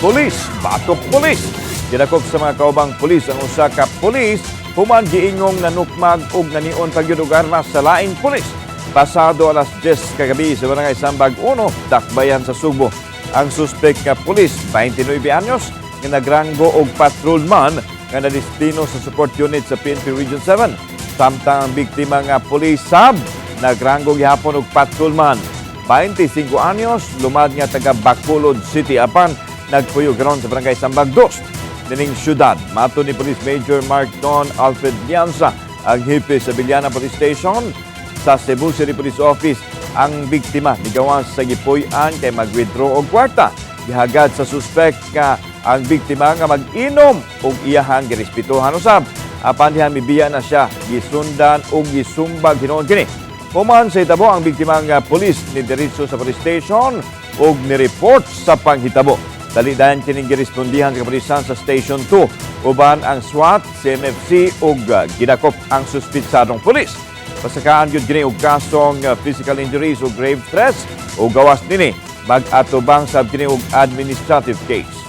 Pulis, batok pulis. Gidakop sa mga kaubang pulis ang usa ka pulis human giingong nanukmag og nanion pagyud og armas sa laing pulis. Pasado alas 10 kagabi sa Barangay Sambag 1, Dakbayan sa Sugbo. Ang suspek nga pulis, 29 anyos, nga nagranggo og patrolman nga nadestino sa support unit sa PNP Region 7. Samtang ang biktima nga pulis sab nagranggo gihapon og patrolman. 25 anyos, lumad nga taga Bacolod City apan nagpuyo karon sa Barangay Sambag 2 nining syudad. Matod ni Police Major Mark Don Alfred Lianza, ang hepe sa Bilyana Police Station sa Cebu City Police Office, ang biktima nigawas sa gipuy-an kay mag-withdraw og kwarta. Gihagad sa suspect nga ang biktima nga mag-inom og iyahang girespetuhan usab. Apan diha mibiya na siya, gisundan og gisumbag hinuon kini. Human sa hitabo, ang biktima nga pulis ni diretso sa police station ug ni-report sa panghitabo. Dali dayon kining girespondihan sa kapulisan sa Station 2 uban ang SWAT, CMFC ug gidakop ang suspitsadong pulis. Pasakaan gyud kini og kasong physical injuries ug grave threats ug gawas nini mag-atubang sab kini og administrative case.